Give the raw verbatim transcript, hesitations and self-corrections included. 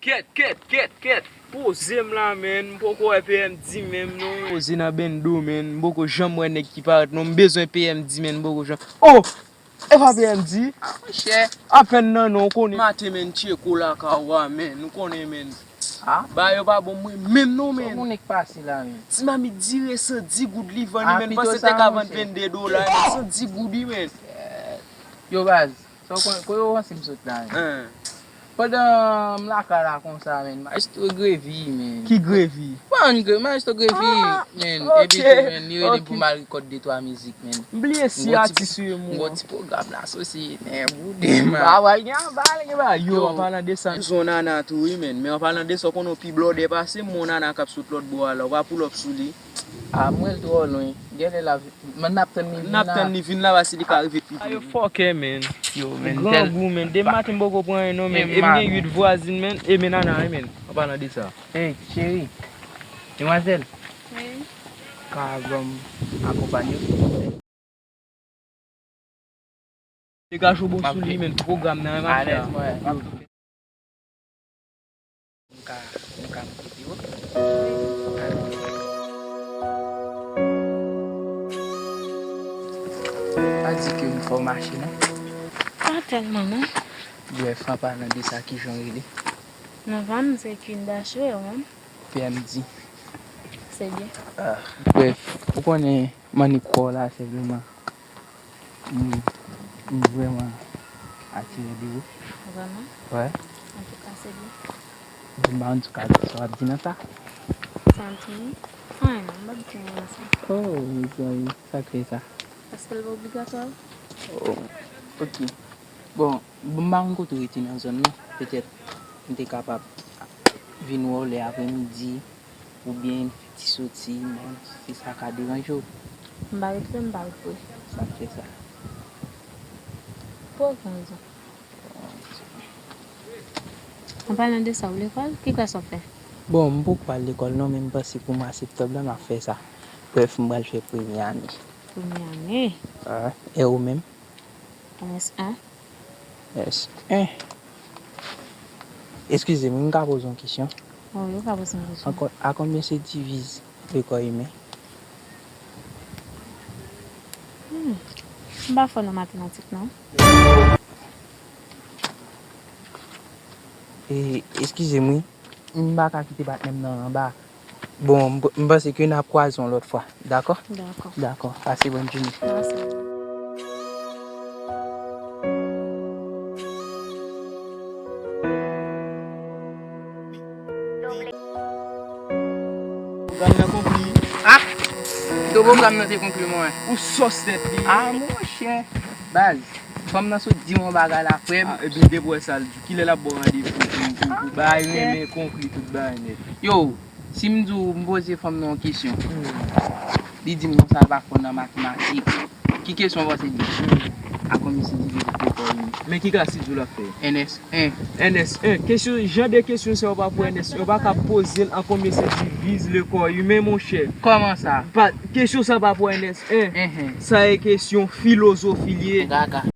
Kèt, kèt, kèt, kèt. Poze m la, menn. M poko wè P M D menm, non, menn. Poze nan bendo, menn. M poko janm wè nèg ki parèt, non. M bezwen P M D, menn. M poko janm. Oh! E pa P M D? Ah, monchè. Apèn nan, non, ou konnen. Maten, menn, tcheko lakay ou a, menn. Ou konnen, menn. Ah? Bagay yo pa bon, mwen menm, non, menn. Sa moun k pase la, menn? Ti mamit dire san di goud li vann li, menn. Panse te ka vann vennde dola, menn. San di goud li, menn. Yo, baz. Sa w konnen, kote w panse m sot la, menn? Pandan m lakay la konsa, menn, Maestro Grevy, menn. Ki Grevy? Bon, Gre-, Maestro Grevy, menn. Epi tou, menn, li rele m pou m al rekòd de twa mizik, menn. M bliye si atis ou ye, m gon ti pwogram la, sosi, menn, boude, man. Ba, ba, gen, ba, gen, ba, yo, an palan de sa. M se yon nana tou, wi, menn. Men an palan de sa, w konnen w pi blòdè pase m, yon nana k ap sot lòt bò a la. W pa pull up sou li. Ah, m wè l twò lwen. Genlè l ap vin. N ap tann li vin la. N ap tann li vin la, pa si li ka rive pi vit. Yo fòkè, menn. Yo, menn, grangou, menn. Depi maten m poko pran anyen, non, menn. E m gen uit vwazin, menn. E men nana, wi, menn. An palan de sa. Hey, cheri. Demwazèl. Wi. Ka ban m akonpanye w? Degaje w bon sou li, menn, pwogram nan, mafya. Alèz, mwen. M ka, m ka monte pi wo. Pa di ke m fè w mache, non. Pa tèlman, non. Brèf, an palan de sa, kijan w rele? Non, pa m, se Queen Dash, wi, ou menm? P M D. Se byen. Ah, brèf, ou konnen m annik kwè w la, senpleman. M, m vrèman atire de ou. Vrèman? Wè. Antouka, se byen. Bon, ba, antouka, sa w ap di nan sa? Sa m di? Anyen non, m p ap di anyen nan sa. Oh, mezanmi, sa k fè sa? Paske l pa obligatwa. Oh, ok. Bon, bon, m pa konn kote w rete nan zòn nan. Petèt, m te kapab vin wè w lè aprèmidi. Oubyen ti soti, men si sa ka deranje w. M pa ret vre, m pa ret vre. Sa k fè sa? Pou okenn rezon. An palan de sa, w lekòl? Ki klas w ap fè? Bon, m poko al lekòl non, men m panse pou mwa septanm la, m ap fè sa. Brèf, m pral fè premye ane. Premye ane? Ah, e ou menm? An S en. S en. Eskize m, m ka poze yon kesyon? Wi, ou ka poze m kesyon. Ankò, a konbyen se diviz le kò imen? Hmm. M pa fò nan matematik, non. E, eskize m, wi. M pa ka kite patnè m nan anba. Bon, m, m panse ke n ap kwaze yon lòt fwa. Dakò? Dakò. Dakò. Pase bòn jounen. Mèsi. Pwogram nan konkli. Ah! Kite pwogram nan te konkli, mwen. Ou sòs tèt li. Ah, monchè. Baz, fanm nan sot di m yon bagay la, frè m. Ah, ebyen, depi w wè sa l di, kilè l ap ba w randevou pou, pou, pou bagay renmen konkli tout bagay nèt? Yo, si m di w m poze fanm nan yon kesyon, li di m konsa l pa fò nan matematik. Ki kesyon w panse li? A konbyen se diviz le kò imen? Men ki klas li di w l ap fè? N S en. N S en. Kesyon, jan de kesyon sa yo pa pou N S en. Yo pa ka poze l a konbyen se diviz le kò imen, monchè. Kòman sa? Pa, kesyon sa pa pou N S en. Enhen. Sa e kesyon filozofi li ye. Gaga.